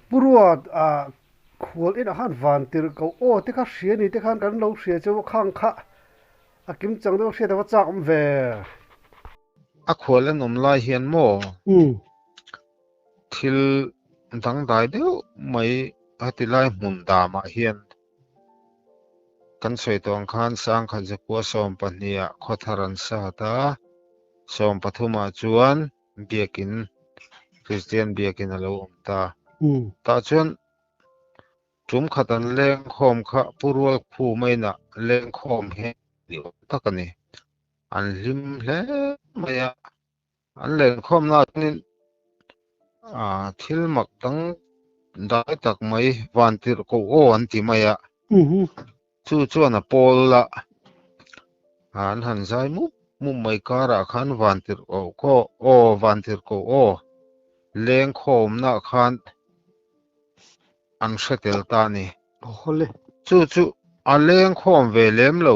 Pu Ruat, ah khual inah khan van tirh ko aw te kha hria ni te khan kan lo hria cheu a khang kha a kim chang deuh a hriat a va chak awm ve. A khual en awm lai hian maw thil dangdai deuh mai a ti lai hmun damah hian kan sawi tawh ang khan sangkhat zakua sawm pahnih ah khawthar an sat a, sawm pathum ah chuan biakin Kristian biakin a lo awm ta. Tah chuan tum khat an lengkhawm kha Pu Rualkhuma inah lengkhawm hi ni awm tak a ni. An hlim hle mai a, an lenkhawmna ah chuanin thil mak dang dai tak mai vantirh koh aw an ti mai a. Chu chuan a pawl a, an han zai mup mup mai karah khan vantirh koh koh aw, vantirh koh aw lengkhawmna khan an hre tel ta a ni. Chu chu a lengkhawm ve lem lo,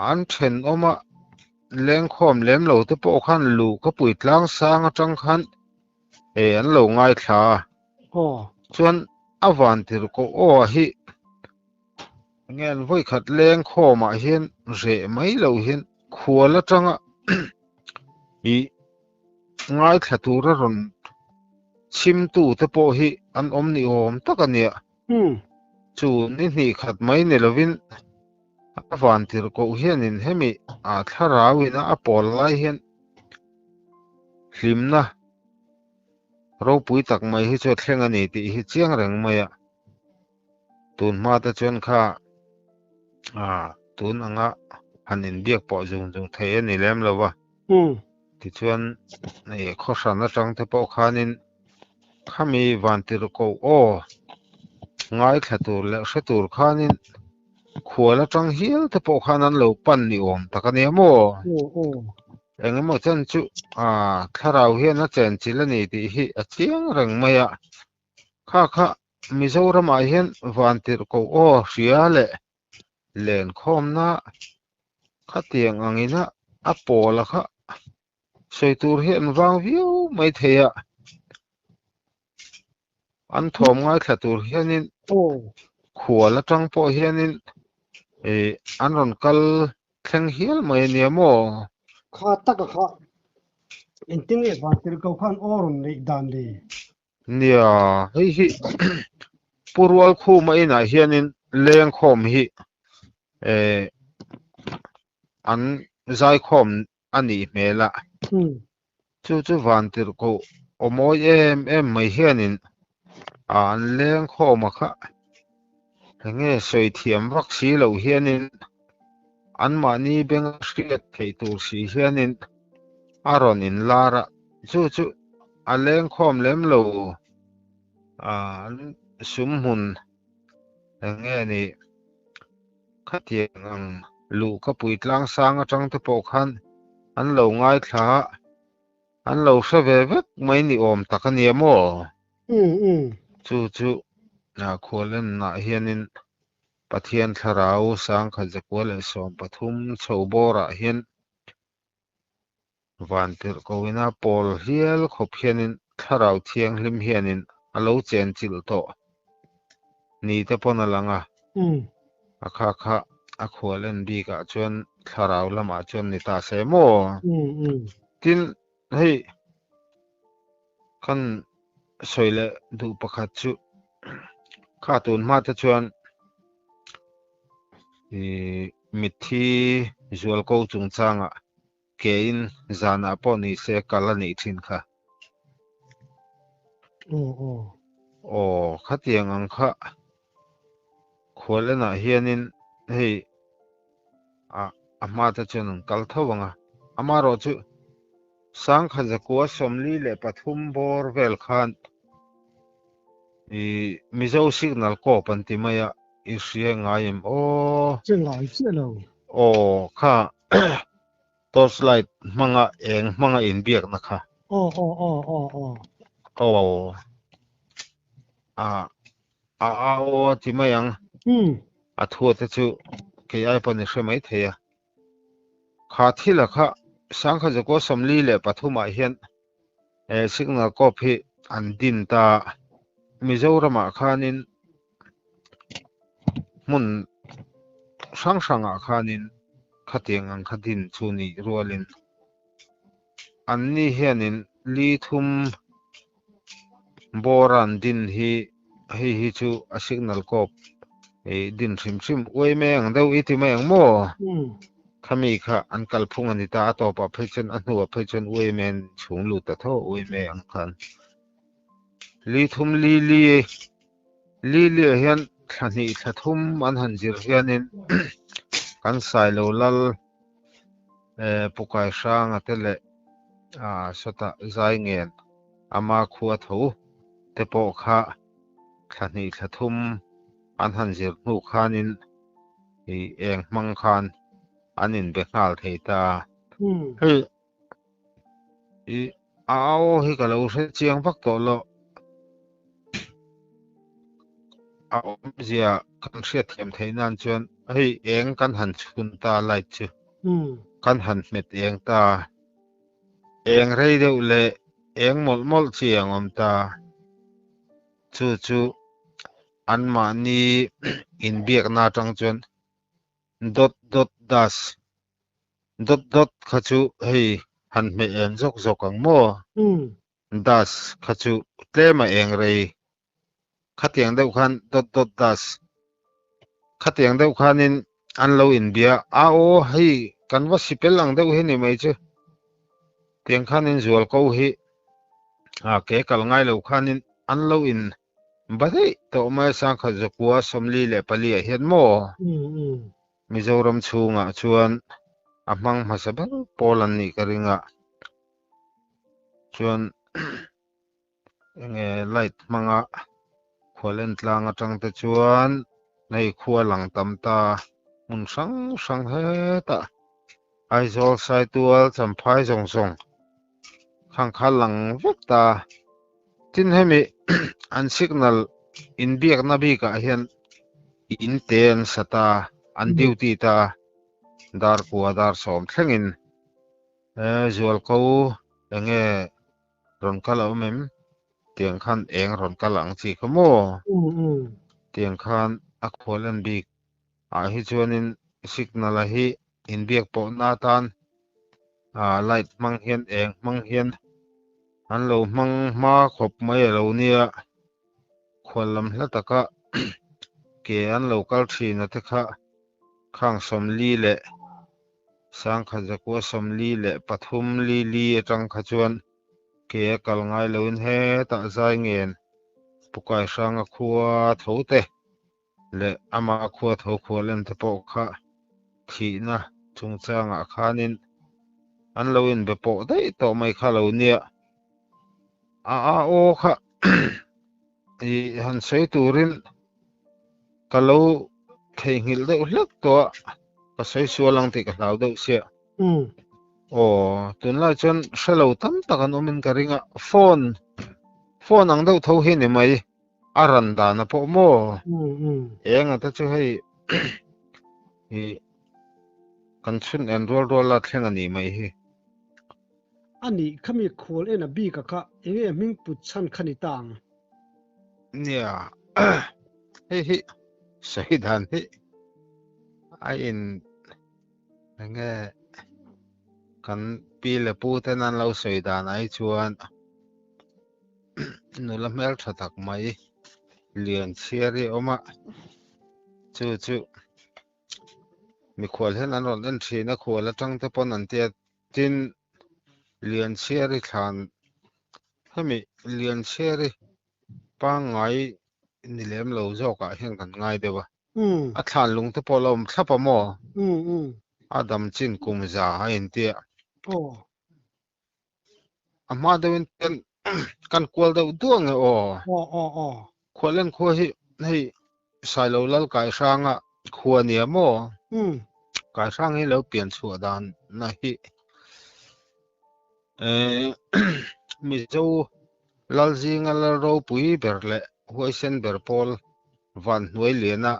an thenawma lengkhawm lem lo te pawh khan luh ka pui tlang sang atang khan an lo ngaithla a. Chuan a vantirh koh aw hi nge an vawi khat leng khawmah hian reh mai lo hian khual atanga ih ngaithla tura rawn chhimtu te pawh hi an awm ni awm tak a nia. Chu ni hnih khat mai ni lovin a vantirh koh hianin hemi a thlarau ina a pawl lai hian hlimna ropui tak mai hi chu a thleng a ni tih hi chiang reng mai a. Tun hma te chuan kha tun anga han inbiak pawh zung zung thei a ni lem lo va. Tichuan khaw hran atang te pawh khanin khami vantirh koh aw ngaithla tur leh hre tur khanin khual atang hial te pawh khan an lo pan ni awm tak a nia maw? Eng emaw chan chu thlarau hian a chenchilh a ni tih hi a chiang reng mai a. Kha kha Mizoramah hian vantirh koh aw hria leh lenkhawmna khatiang angina a pawla kha sawi tur hi an vang viau mai thei a. An thawm ngaithla tur hianin khual atang pawh hianin an rawn kal thleng hial mai a nia maw? Kha taka kha engtin nge vantirhkoh khan aw rawn neih dan le? Nia, hei hi Pu Rualkhuma inah hianin lengkhawm hi an zaikhawm a nih hmel a. Chu chu vantirhkoh aw mawi em em mai hianin an lengkhawm a kha enge sawi thiam vak si loh hianin anmahni benga hriat theih tur si hianin a rawn inlar a. Chu chu a lengkhawm lem lo an sum hmun enge ni khatiang ang luhka pui tlang sang atang te pawh khan an lo ngaithla a, an lo hre ve vek mai ni awm tak a nia maw? Chu chu khualenah hianin Pathian thlarau sangkhat zakua leh 13 chho bawrah hian Vantirh koina pawl hial khawp hianin Thlarau Thianghlim hianin a lo chen chilh tawh ni te pawn a lang a, a kha kha a khual en bikah chuan Thlarau lamah chuan ni ta se maw? Tin, hei kan sawi leh duh pakhat chu kha tun hma te chuan Ih mitthi zualko chungchangah kein zanah pawh ni se kal a nih thin kha. Aw aw. Aw khatiang ang kha khualenah hianin hei a a hma te chuan an kal tho ang a, amaherawhchu sangkhat zakua 43 bawr vel khan Ih Mizo signal corp an ti mai a, i hria ngai em aw? Che ngai chiah lo. Aw kha torch light hmanga eng hmanga inbiakna kha. Aw aw aw aw aw. Aw a a aw a ti mai ang. A thua te chu kei ai pawn i hre mai thei a. Kha thil a kha sangkhat zakua 43 ah hian He signal corp hi an din ta a, Mizoramah khanin hmun hrang hrangah khanin khatiang ang kha din chu nih rualin anni hianin li thum bawr an din hi hei hi chu a signal kawp din hrim hrim uai mai ang deuh i ti mai ang maw? Khami kha an kalphung a ni ta, a tawpah phei chuan a hnuah phei chuan uai mai an chhung lut ta tho uai mai ang khan. Li thum li li li li ah hian thla hnih thla thum an han zir hianin kan Sailo Lal Pukai Hranga te leh sawtah Zaingen ama khua tho te pawh kha thla hnih thla thum an han zir hnu khanin eng hmang khan an inbe nghal thei ta. Hei I a aw hi ka lo hre chiang vak tawh lo. A awmzia kan hriatthiam theih nan chuan hei eng kan han chhun ta light chu kan han hmet eng ta. Eng rei deuh leh eng mawlh mawlh chi ang awm ta. Chu chu anmahni inbiakna atang chuan dot dot dash Dot dot kha chu hei han hmeh eng zawk zawk ang maw? Dash kha chu tlem a eng rei. Khatiang deuh khan dot dot dash khatiang deuh khanin an lo inbia a aw hei kan va sipel ang deuh hi ni mai chu. Tiang khanin zual ko hi a ke kal ngai lo khanin an lo in ba daih tawh mai a sangkhat zakua 44 ah hian maw? Mizoram chhungah chuan a hmang hmasa ber pawl an nih ka ring a, chuan enge light hmanga khual en tlang atang te chuan hei khua lang tam ta hmun hrang hrang hetah Aizawl Saitual Champhai zawng zawng khang kha lang vek ta. Tin hemi an signal inbiakna bikah hian in te an sa ta, an duty ta, dar kua dar sawm thlengin zualko enge rawn kal a awm em? Tiang khan eng rawn kal ang chi kha maw? Tiang khan a khual en bik ah hi chuanin signal a hi inbiak pawhna atan light hmang hian eng hmang hian an lo hmang hma khawp mai a lo nia khual lam hla taka ke an lo kal thin a te kha khang 40 leh sangkhat zakua 43 li li atang kha chuan ke a kal ngai loin hetah zai ngen Pukai hranga khua tho te. leh ama khua tho khual en te pawh kha thihna chungchangah khanin an lo inbe pawh daih tawh mai kha lo nia. A a aw kha i han sawi turin ka lo theihnghilh deuh hlek tawh a, ka sawi sual ang tih ka hlau deuh sia. Aw, tunlai chuan hre lo tam tak an awmin ka ring a, phone phone ang deuh tho hi ni mai. A ran dan a pawh maw? Eng ata chu hei i kan chhun en rual rual a thleng a nih mai hi. A nih khami khual en a bik a kha enge hming put chhan kha ni ta ang? Nia, hei hi sawi dan hi a in enge kan pi leh pu ten an lo sawi dan ai chuan nula hmeltha tak mai lian chhiar hi a awm a chu chu mikhual hian an rawn en thin a khual atang te pawn an tia tin lian chhiar hi thlan hemi lian chhiar hi pangngai ni lem lo zawkah hian kan ngai deuh a a thlan lung te pawh a lo awm thlap a maw a dam chin kum za a intia. A hma deuhin ten kan kual deuh duah nge aw. Aw aw aw. Khuahlen khua hi hei Sailo Lal Kaihranga khua nia maw? Kaihrang hi lo pian chhuah dan na hi eh Mizo Lal zinga Lal ropui ber leh huaisen ber pawl Vanhnuailiana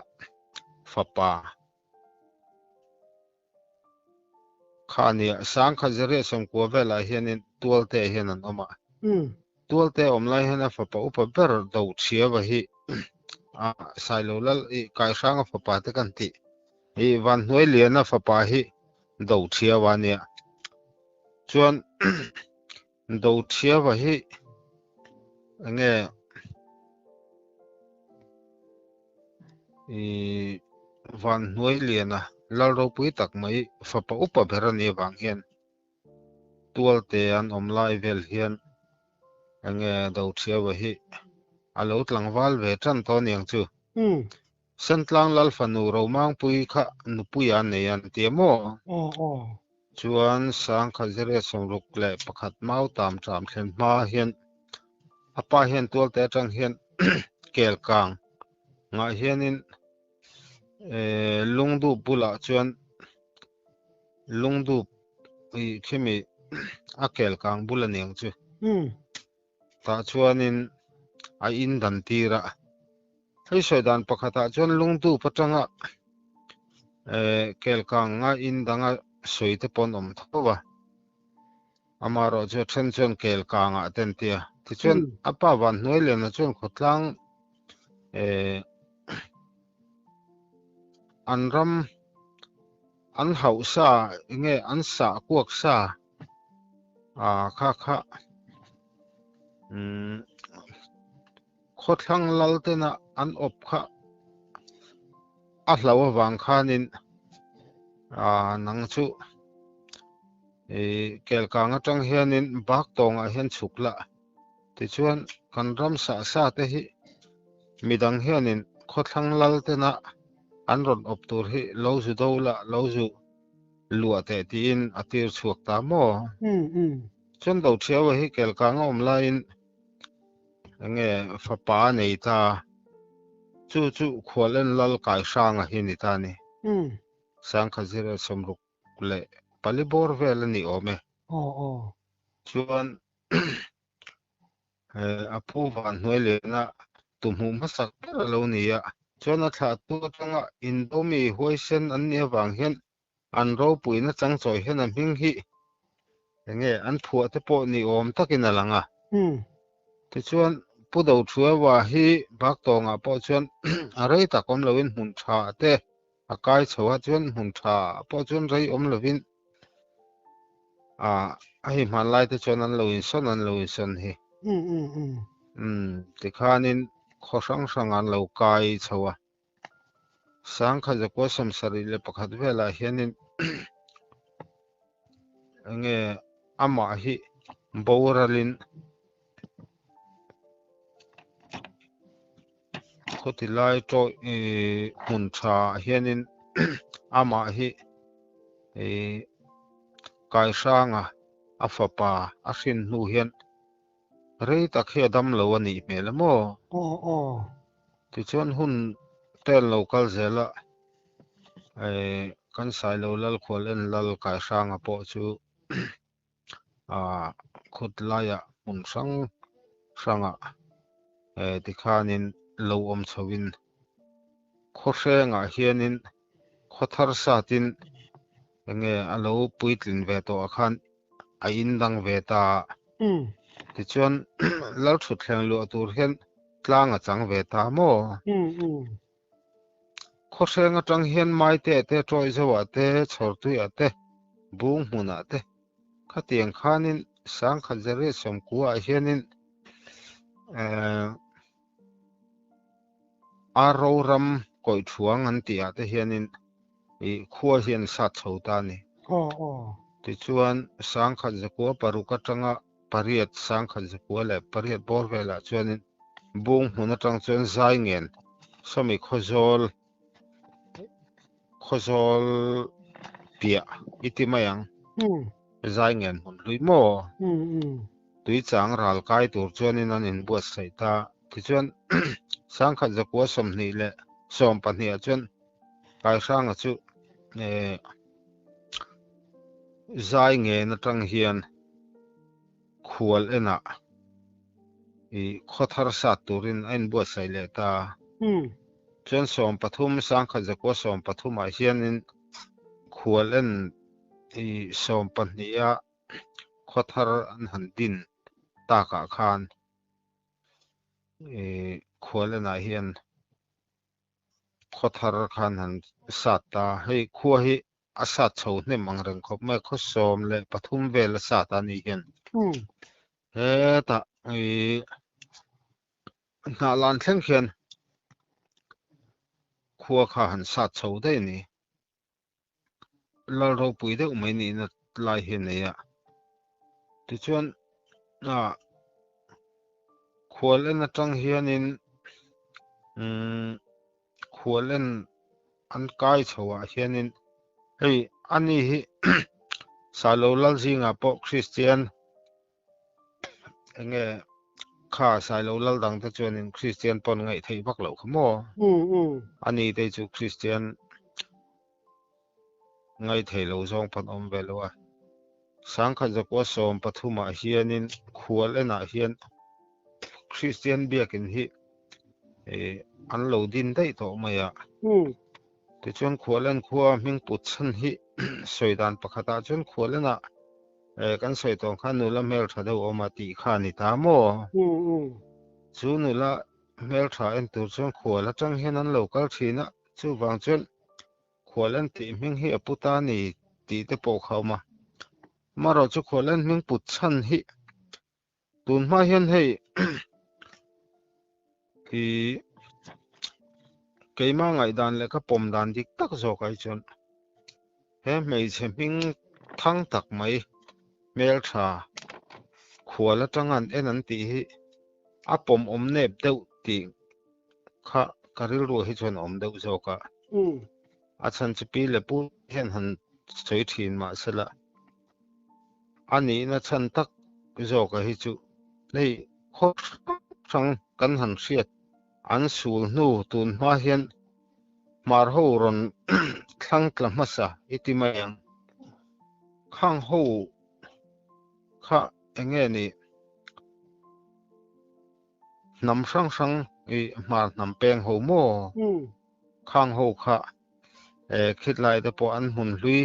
fapa Kha nia, sangkhat zariah sawmkua velah hianin tualte hian an awm a. Tualte awm lai hian a fapa upa ber Dochhiava hi a Sailo Lal i Kaihranga fapa te kan tih i Vanhnuailiana fapa hi Dochhiava a nia. Chuan Dochhiava hi enge i Vanhnuailiana Lal ropui tak mai fapa upa ber a nih avang hian Tualte an awm lai vel hian enge Dochhiaua hi a lo tlangval ve tan tawh aniang chu. Sentlang Lal fanu Romangpui kha nupui a nei an ti a maw? Chuan Sangkha Ziriat 61 mau tam ṭam thlen hma hian a pa hian Tualte atang hian Kelkang ngah hianin Lungdup bulah chuan Lungdup i khimi a kel kang bul aniang chu. Tah chuanin a in dan tir a. Hei sawi dan pakhatah chuan Lungdup atanga kel kang a in danga sawi te pawh an awm tho a. Amaherawh chu a then chuan kel kangah te an ti a. Tichuan a pa Vanhnuailiana chuan khawtlang an ram an hauh sa enge an sah kuak sa ah kha kha umm khawthlang lal tena an awp kha a hlo avang khanin ah nang chu ih kelkang atang hianin bak tawngah hian chhuk la. Tichuan, kan ram sah sa te hi midang hianin khawthlang lal tena an rawn awp tur hi lo zu do la, lo zu luah teh tiin a tir chhuak ta maw? Chuan Dochhiaua hi Kelkang a awm laiin enge fapa a nei ta, chu chu Khualen Lal Kaihranga hi ni ta a ni. Sangkhazira 64 bawr vel a ni awm e. Chuan a pu van hnuai lehna tuhmuh hmasak ber a lo ni a. Chuan a thlahtu atanga Indomi huaisen an nih avang hian an ropuina changchawi hian a hming hi enge an phuah te pawh ni awm takin a lang a. Tichuan Pu Dochhuaua hi Baktawngah pawh chuan a rei tak awm loin hmun tha te a kai chho a, chuan hmun tha pawh chuan rei awm lovin ah a hei hmanlai te chuan an lo insawn an lo insawn hi. Umm tikhanin khaw hrang hrang an lo kai chho a. Sangkha zakua 71 velah hianin enge amah hi boralin Khawti lai tawh ih hmun tha ah hianin amah hi ih Kaihranga a fapa a hrin hnu hian rei tak hi a dam lo a nih hmel a maw? Tichuan hun te an lo kal zel a, ih kan Sailo Lalkhual en Lal Kaihranga pawh chu ah khawt laiah hmun hrang hrangah eh tikhanin lo awm chhoin khaw hrengah hianin khaw thar satin enge a lo puitlin ve tawh ah khan a in dang ve ta a. Tichuan Lalthutthleng luah tur hian tlang a chang ve ta maw? Khaw hreng atang hian Maite te, Tawihzoah te, Chhawrtuiah te, Bung hmunah te khatiang khanin Sangkhat Zariat Sawmkuaah hianin eh Arro ram Kawihṭhuang an tihah te hianin ih khua hian sat chho ta a ni. Tichuan Sangkhat Zakua paruk atanga pariat Sangkhat Zakua leh pariat bawr velah chuanin Bung hmun atang chuan zai ngen sawmi khawzawl khawzawl piah i ti mai ang. Zai ngen hmun hlui maw? Tui chang ral kai tur chuanin an inbuatsaih ta. Tichuan Sangkhat zakua 20 leh 12 ah chuan Kaihranga chu zai ngen atang hian khual enah i khaw thar sat turin a inbuatsaih leh ta. Chuan 13 Sangkhat zakua 13 ah hianin khual en i 12 a khaw thar an han din. takah khan Khualenah hian khaw thar khan han sat ta. Hei khua hi a sat chho hnem ang reng khawp mai, khaw 13 vel a sat a nih hian. Hetah hnah lan thleng khian khua kha han sat chho daih a ni. Lal ropui deuh mai nihna lai hi a nei a. Tichuan ah khual en atang hianin umm khual en an kai chho ah hianin hei ani hi Salo lal zingah pawh Kristian enge kha Sailo lal dang te chuanin Kristian pawn ngaih theih vak loh kha maw? Ani te chu Kristian ngaih theih lo zawng pawn awm ve lo a. Sangkhat zakua 13 ah hianin khual enah hian Kristian biakin hi an lo din daih tawh mai a. Tichuan khual en khua hming put chhan hi sawi dan pakhatah chuan khual enah kan sawi tawh khan nula hmeltha deuh awm a tih kha a ni ta maw? Chu nula hmeltha en tur chuan khual atang hian an lo kal thin a, chuvang chuan khual en tih hming hi a pu ta a ni tih te pawh kha a awm a. Amaherawhchu khual en hming put chhan hi Tun hma hian hei i keimah ngaihdan leh ka pawm dan dik tak zawk ai chuan he hmeichhe hming thang tak mai hmeltha khual atanga an en an tih hi a pawm awm nep deuh tih kha ka rilru hi chuan a awm deuh zawk a. A chhan chu pi leh pu hian han sawi thin mahsela A nihna chhan tak zawka hi chu hei khaw hrang hrang kan han hriat an sul hnu tun hma hian hmar ho rawn thlang tla hmasa i ti mai ang. Khang ho kha enge ni hnam hrang hrang i hmar hnam peng ho maw? Khang ho kha khitlai te pawh an hmun hlui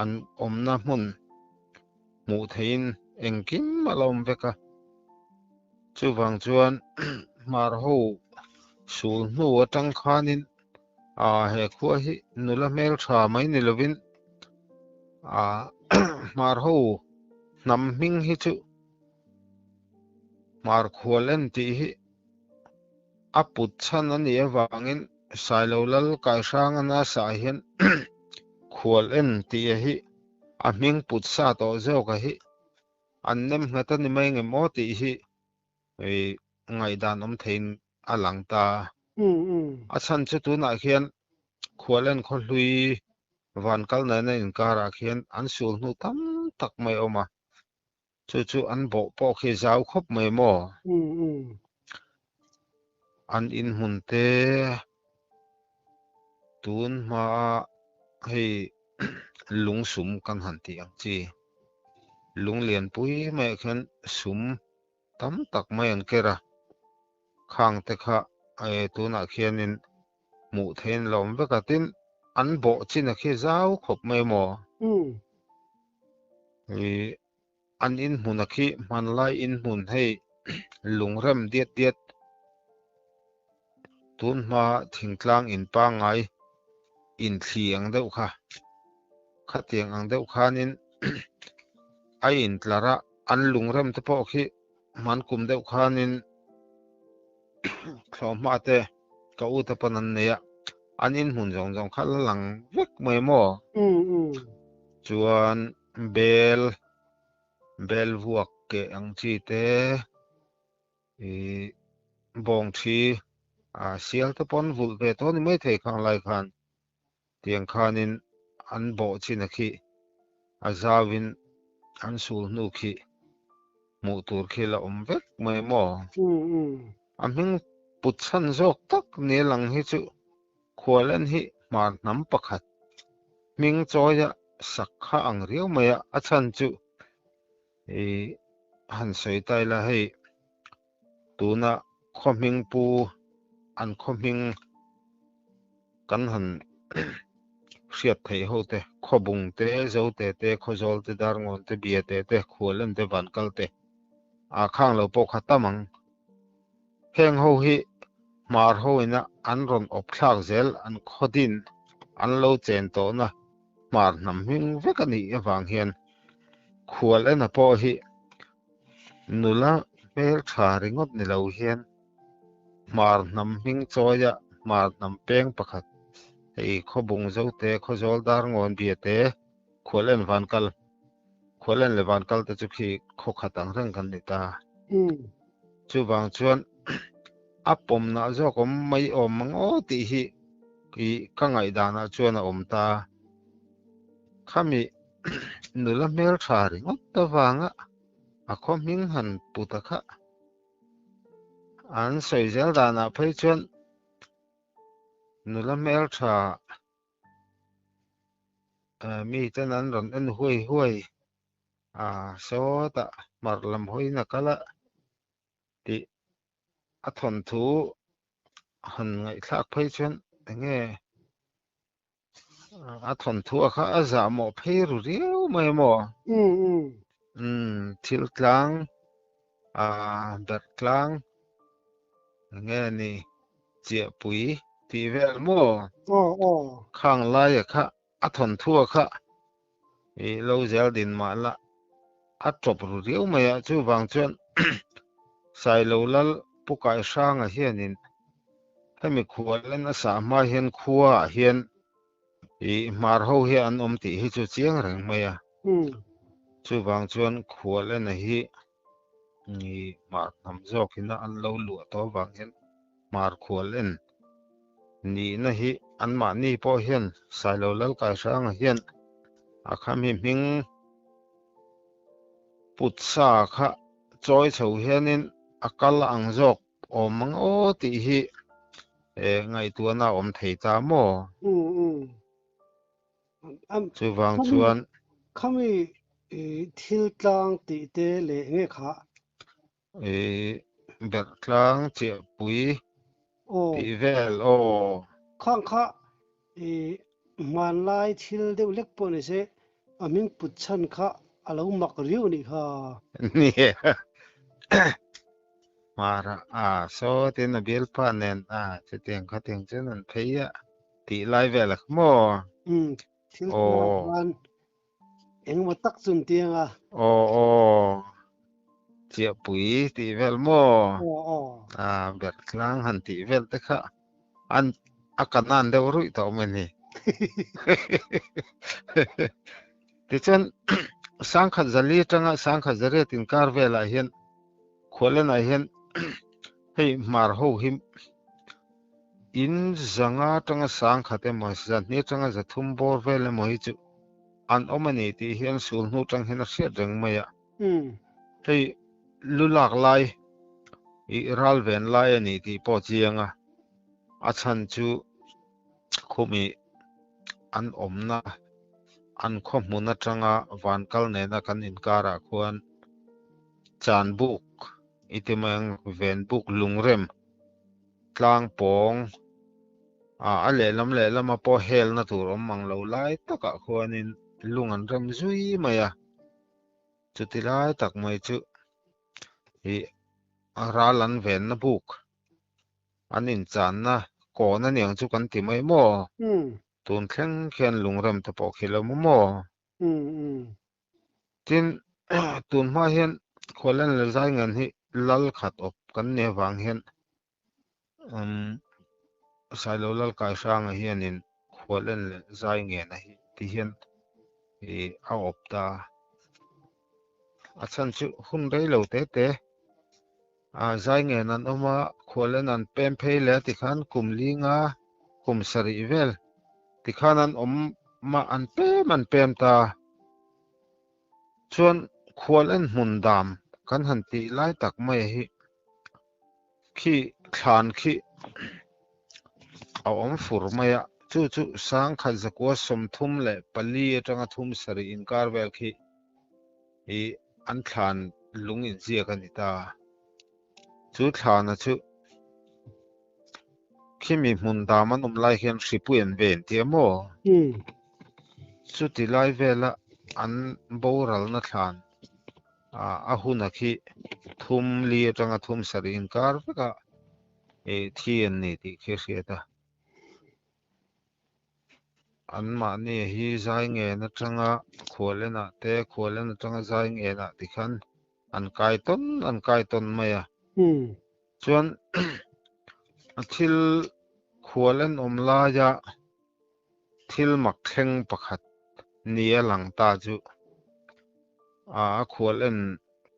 an awmna hmun hmuh theihin engkim a la awm vek a. Chuvang chuan hmar ho sul hnu atang khanin he khua hi nula hmeltha mai ni lovin hmar ho hnam hming hi chu hmar khual en tih hi A put chhan a nih avangin Sailo Lal Kaihranga nasa ah hian khual en tih a hi a hming put sa tawh zawk a hi an nem nghet a ni mai ngem aw tih hi ngaihdan awm theiin a lang ta. A chhan chu tunah khian khual en khaw hlui van kal nena inkarah khian an sul hnu tam tak mai a awm a. Chu chu an bawh pawh khi zau khawp mai maw? An inhmun te tun hma hei lung sum kan han tih ang chi lung lianpui maiah khian sum tam tak mai an ker a, khang te kha tunah khianin hmuh theihin a lo awm vek a, tin an bawh chin a khi zau khawp mai maw? An inhmun a khi hmanlai inhmun hei lungrem diat diat tun hma thingtlang in pangngai inthli ang deuh kha khatiang ang deuh khanin a intlar a an lungrem te pawh khi hman kum deuh khanin thlawhhma te ka u te pawn an nei a an inhmun zawng zawng kha la lang vek mai maw chuan Bel, bel vuak keh ang chi te, ih bawng thi a sial te pawn vulh ve tawh a ni maithei khang lai khan tiang khanin an bawh chin a khi a zauin an sul hnu khi hmuh tur khi la awm vek mai maw? A hming put chhan zawk tak ni lang hi chu Khualen hi hmar hnam pakhat hming chawia sak kha ang riau mai a, a chhan chu i han sawi ta ila hei tuna khaw hming pu an khaw hming kan han hriat theih ho te Khawbung te, Zote te, Khawzawl te, Darngawn te, Biate te, Khualen te, Vankal te. A khang lo pawh kha tam ang. Heng ho hi Hmar ho ina an rawn awp thlak zel an khawdin an lo chen tawhna Hmar hnam hming vek a nih avang hian khual ena pawh hi nula hmeltha ringawt ni lo hian Hmar hnam hming chawia Hmar hnam peng pakhat hei Khawbung Zote Khawzawl Darngawn Biate Khual en van kal Khual en leh van kal te chu khi khaw khat ang reng kan ni ta. Chuvang chuan a pawmna zawk awm mai awm mang aw tih hi ih ka ngaihdanah chuan a awm ta. Khami nula hmeltha ringawt avanga a khaw hming han put a kha an sawi zel danah phei chuan nula hmeltha Mi ten an rawn en huai huai a, sawtah hmar lam hawiin a kal a tih a thawnthu han ngaihthlak phei chuan enge a thawnthu a kha a zahmawh phei ru riau mai a maw? Umm thil tlang a berh tlang enge ni chiahpui tih vel maw? Khang laia kha a thawnthu a kha i lo zel din mah la a tawp ru riau mai a, chuvang chuan Sailo Lal Pu Kaihranga hianin hemi khualen a sah hma hian khua ah hian i hmar ho hi an awm tih hi chu chiang reng mai a, chuvang chuan khualena hi i hmar hnam zawkin an lo luah tawh avang hian hmar khualen nihna hi anmahni pawh hian Sailo Lalkaihranga hian a khami hming put sa kha chawi chho hianin a kal ang zawk awm ang aw tih hi ngaihtuahna a awm thei ta maw? Chuvang chuan. Khami thil tlang tih te leh nge kha? I berh tlang chiah pui tih vel aw. Khang kha i hmanlai thil deuh lek pawh ni se a hming put chhan kha a lo mak riau a nih kha. Nia Hmara a sawtin a bialpa nen a chutiang khatiang chuan an phei a tih lai vel a kha maw? Umm thil thlangah khan Engemaw tak chu an tiang a. Aw aw. Chiahpui tih vel maw? Aw aw. A berh tlang han tih vel te kha an a kanan deuh ruih tawh mai ni. Tichuan sangkhat zali atanga sangkhat zariat inkar velah hian Khualenah hian hei hmar ho hi In zanga atanga sangkhat emaw, zahni atanga zathum bawr vel emaw hi chu an awm a ni tih hian sul hnu tang hian a hriat reng mai a. Hei lu lak lai ih ral ven lai a ni tih pawh chiang a, a chhan chu khumi an awmna an khaw hmun atanga van kal nena kan inkarah khuan chan buk i ti mai ang ven buk lungrem Tlang pawng ah a lehlam lehlama pawh helna tur awm mang lo lai takah khuanin lung an rem zui mai a, chuti lai tak mai chu ih ral an venna buk an inchanna kawn a niang chu kan ti mai maw? Tun thleng khian lungrem te pawh khi lo maw maw? Tin, tun hma hian Khualen leh Zaingan hi lal khat awp kan nih avang hian Sailo Lal Kaihranga hianin Khualen leh Zaingena hi ti hian a awp ta. A chhan chu hun rei lo te te Zaingen an awm a, Khualen an pem phei leh a tikhan kum linga kum sarih vel tikhan an awm a, an pem an pem ta. Chuan khual en hmun dam kan han tih lai tak mai hi khi thlan khi a awm fur mai a, chu chu sangkhat zakua 34 atanga thum sarih inkar vel khi ih an thlan lung inziak a ni ta. Chu thlana chu khimi hmun dam an awm lai hian hripui an ve an ti a maw? Chuti lai vela an boralna thlan a huna khi. Thum li atanga thum sarih inkar vekah ih thi an ni tih khi a hriat a. Anmahni hi zai ngen atanga khualenah te, khualen atanga zai ngenah tikhan an kai tawn an kai tawn mai a. Chuan a thil khualen awm laia thil mak thleng pakhat ni a lang ta chu a khualen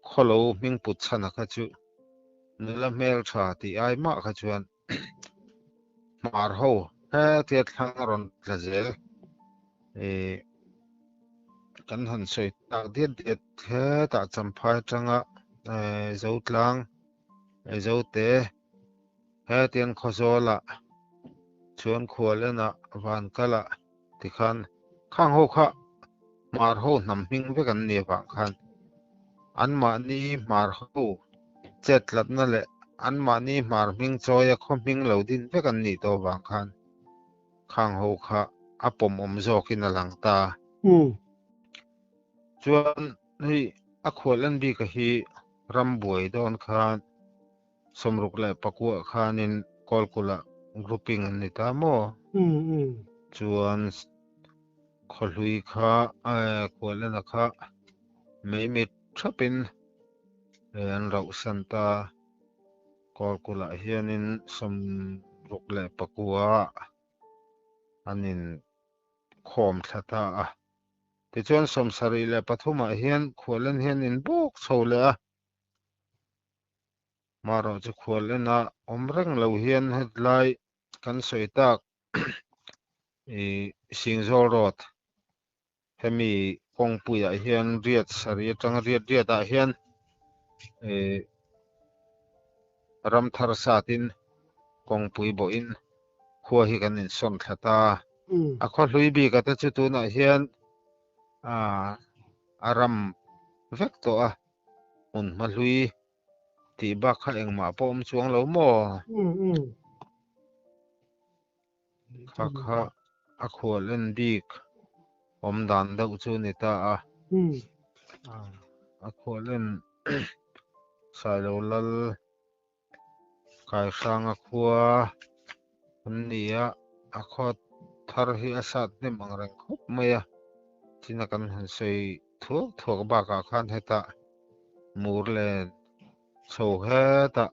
khawlo hming put chhan a kha chu nula hmeltha tih ai mah kha chuan Hmar ho hetia thlang a rawn tla zel ih kan han sawi tak diat diat hetah Champhai atanga eh Zotlang eh Zote hetiang Khawzawlah chuan Khualenah Vankalah tikhan khang ho kha Hmar ho hnam hming vek an ni avang khan anmahni Hmar ho chet tlatna leh anmahni Hmar hming chawia khaw hming lo din vek an nih tawh avang khan khang ho kha a pawmawm zawkin a lang ta. Chuan hei a khual en bika hi ram buai dawn khan 69 khanin Kawlkula grouping an ni ta maw? Chuan Khawhlui kha Kualena kha meimit thapin an rauhsan ta. Kawlkulah hianin 69 an in khawm thla ta a. Tichuan 73 ah hian Khualen hian in bawk chho leh a. Marawh chu khual ena awm reng lo hian hetlai kan sawi tak ih Singzawl Road hemi kawngpuiah hian riat sarih atanga riat riatah hian ih ram thar satin kawngpui bawhin khua hi kan insawn thla ta. A khaw hlui bik ate chu tunah hian a ram vek tawh a. Hmun hma hlui tih bak kha engmah pawh awm chuang lo maw? Kha kha a khual en bik awm dan deuh chu ni ta a. A khual en Sailo Lal Kaihranga khua an ni a, a khaw thar hi a sat hnem ang reng khawp mai a, china kan han sawi thuak thuak bakah khan hetah mur leh chho hetah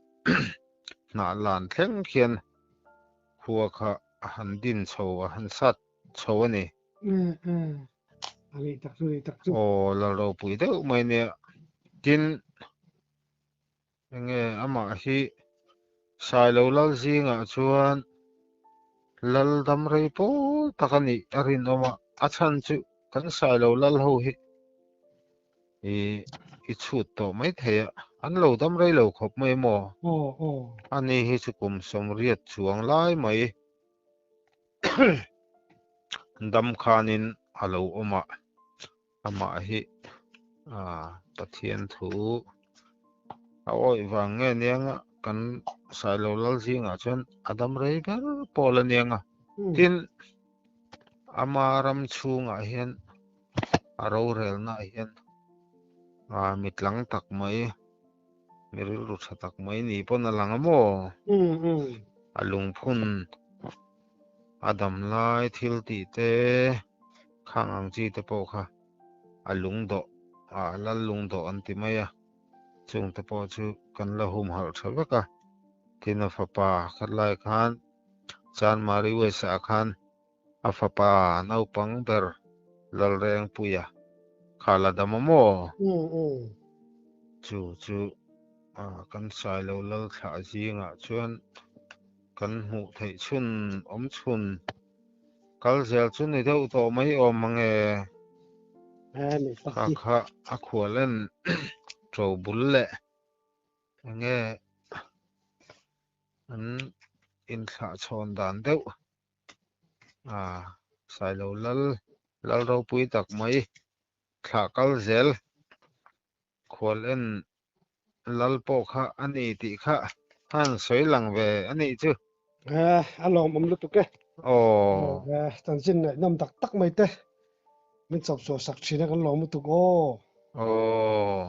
hnah lan thleng khian khua kha a han din chho a han sat chho a ni. Aw la ropui deuh mai nia tin. Enge amah hi Sailo lal zingah chuan lal dam rei pawl tak a nih a rinawm a, a chhan chu kan Sailo lal ho hi i i chhut tawh mai thei a, an lo dam rei lo khawp mai maw? Ani hi chu kum 80 chuang lai mai dam khanin a lo awm a. Amah hi Pathian thu a awih vang nge aniang a, kan Sailo lal zingah chuan a dam rei ber pawl aniang a. Tin, ama ram chhungah hian a rorelnaah hian mitlang tak mai, mi rilru tha tak mai ni pawn a lang a maw? A lungphun A dam lai thil tih te khang ang chi te pawh kha a lung dawh a lal lung dawh an ti mai a, chung te pawh chu kan la humhalh tha vek a, tin a fapa khat lai khan Chanmari West ah khan a fapa naupang ber Lalrengpuia kha la dam a maw? Chu chu kan Sailo Lalthlah zingah chuan Kan hmuh theih chhun awm chhun kal zel chu ni deuh tawh mai awm ang e. Kha kha a khual en ṭo bul leh enge an inthlah chhawn dan deuh a Sailo lal lal ropui tak mai thlah kal zel Khual en lal pawh kha a ni tih kha han sawi lang ve a nih chu. A lawmawm lutuk e. Aw. Chanchin ngaihnawm tak tak mai te min chawp chhuah sak thin a kan lawm lutuk aw. Aw.